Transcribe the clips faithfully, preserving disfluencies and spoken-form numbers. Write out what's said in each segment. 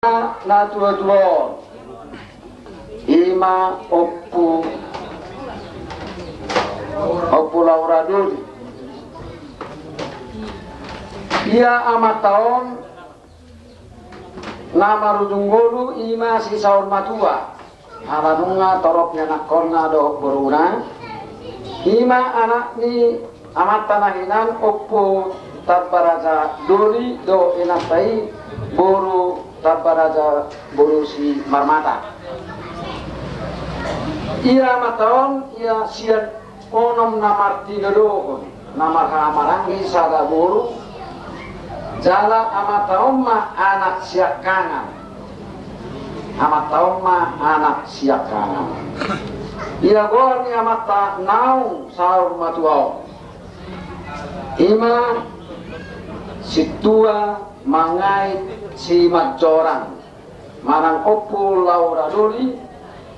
na tuatua on, ima Ompu, Ompu Laura Doli. Ia amanta on na marujung ngolu ima si saur matua. Ala nunga torop ni anakkonna dohot boruna, ima anak ni amanta na hinan Ompu Tambaraja Doli do inanta i, boru Tambaraja boru Simarmata. Ia amanta on ia sian onom na martinodohon, na marhahamaranggi sada boru, jala amanta on ma anak siangkangan. Amanta on ma anak siangkangan. Ia goar ni amanta naung saur matua on, ima Sintua Mangait Simanjorang, manang Ompu Laura Doli,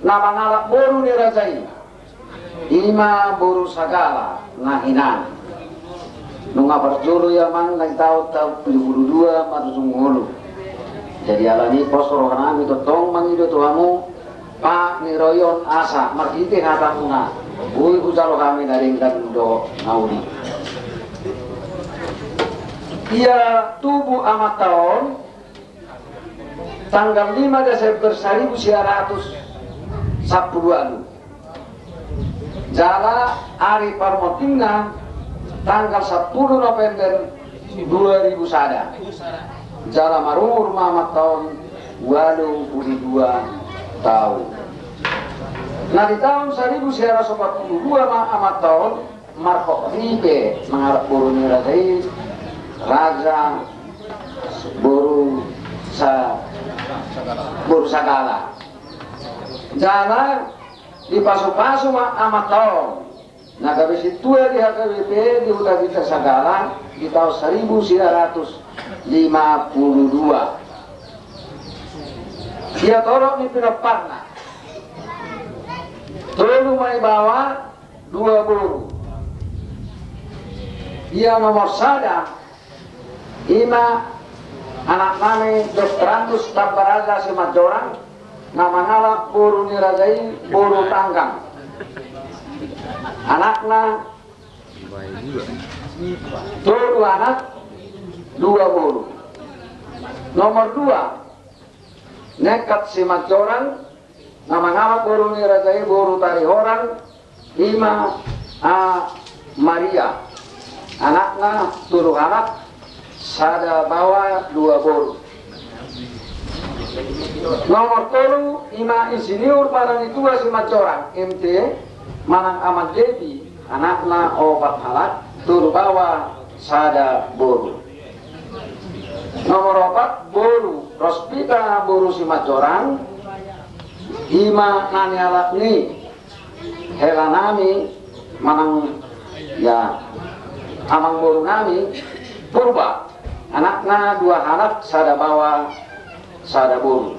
na mangalap boru ni raja i, ima boru Sagala na hinan. Nunga parjolo i amang na di taon, taon pitu pulu dua marujung ngolu. Jadi alani i pos rohanami tongtong mangido tu hamu, Pak, ni royon asa marhite hatamuna, boi hujalo hami na denggan dohot na uli. Ia tubu amanta on tanggal lima Desember saribu sia ratus sampulu ualu. Jala ari parmontingna tanggal sampulu November dua ribu sada. Jala marumur ma amanta on ualu pulu dua taon. Na di taon saribu sia ratus opat pulu dua ma amanta on marhot ripe mangalap boru ni raja i, raja boru Sa-, boru Sagala. Jala dipasupasu ma amanta on na gabe sintua di H K B P di Huta Bintang Sagala di taon saribu sia ratus lima pulu dua. Ia torop ni pinomparna, tolu ma i baoa, dua boru. Ia nomor sada, ima anaknami Doktor Andus Tambaraja Simanjorang, na mangalap boru ni raja i boru Tanggang. Anakna tolu anak, dua boru. Nomor dua, Nekat Simanjorang, na mangalap boru ni raja i boru Tarihorang, ima A Maria. Anakna tolu anak, sada baoa dua boru. Nomor tolu ima Insinyur Maranitua Simanjorang, M T, manang Amang Devi, anakna opat halak, tolu baoa sada boru. Nomor opat boru Rospita boru Simanjorang, ima na nialap ni helanami manang, ya, amangborunami Purba, anakna dua halak, sada baoa sada boru.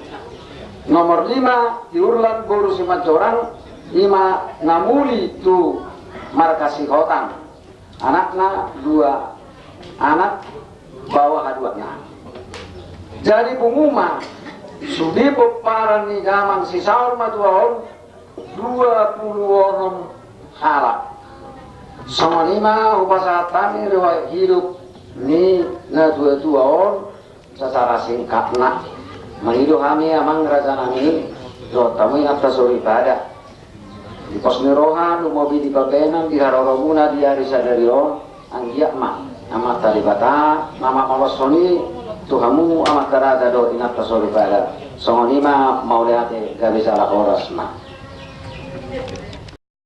Nomor lima Tiurlan boru Simanjorang, ima na muli tu marga Sihotang, anakna dua anak, baoa haduana. Jadi pungu ma sude pomparan ni damang sisaur matua on dua pulu onom halak. Songon i ma hupasahat hami riwayat hidup ni na tuatua on secara singkatna. Mangido hami amang rajanami dohot hamu inanta soripada, di pos ni roha lumobi di pambahenan di haroromuna di ari sadari on, anggiat ma Amanta Debata na mamolashon i tu hamu amanta raja dohot inanta soripada. Songon i ma mauliate, gabe jala horas ma.